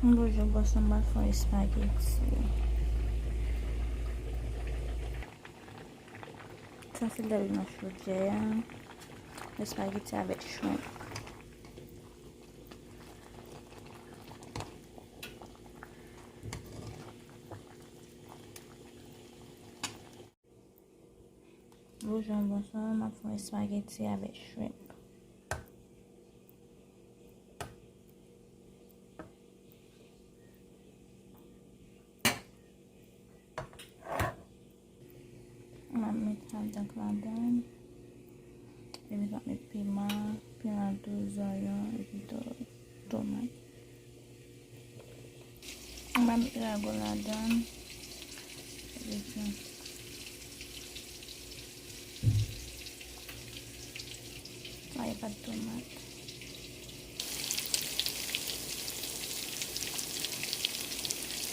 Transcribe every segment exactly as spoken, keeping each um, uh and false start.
Bonjou, bonswa, m ap fè yon espageti. Sa se lè nan chodyè a. Espageti avèk shrimp. Bonjou, bonswa, m ap fè yon espageti avèk shrimp. M ap met radang ladan. Epi m ap met piman, piman dous, zonyon, epi to-, tomat. M ap met lagon ladan. Epi sa e pa tomat.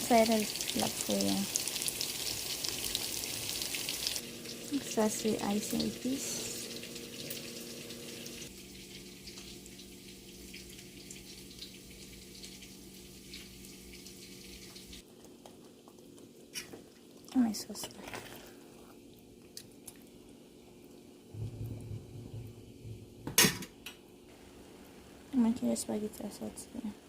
Sa e l ap fwe a. Sa se ayisyen epis. Men sòs la. Men ki espageti a soti.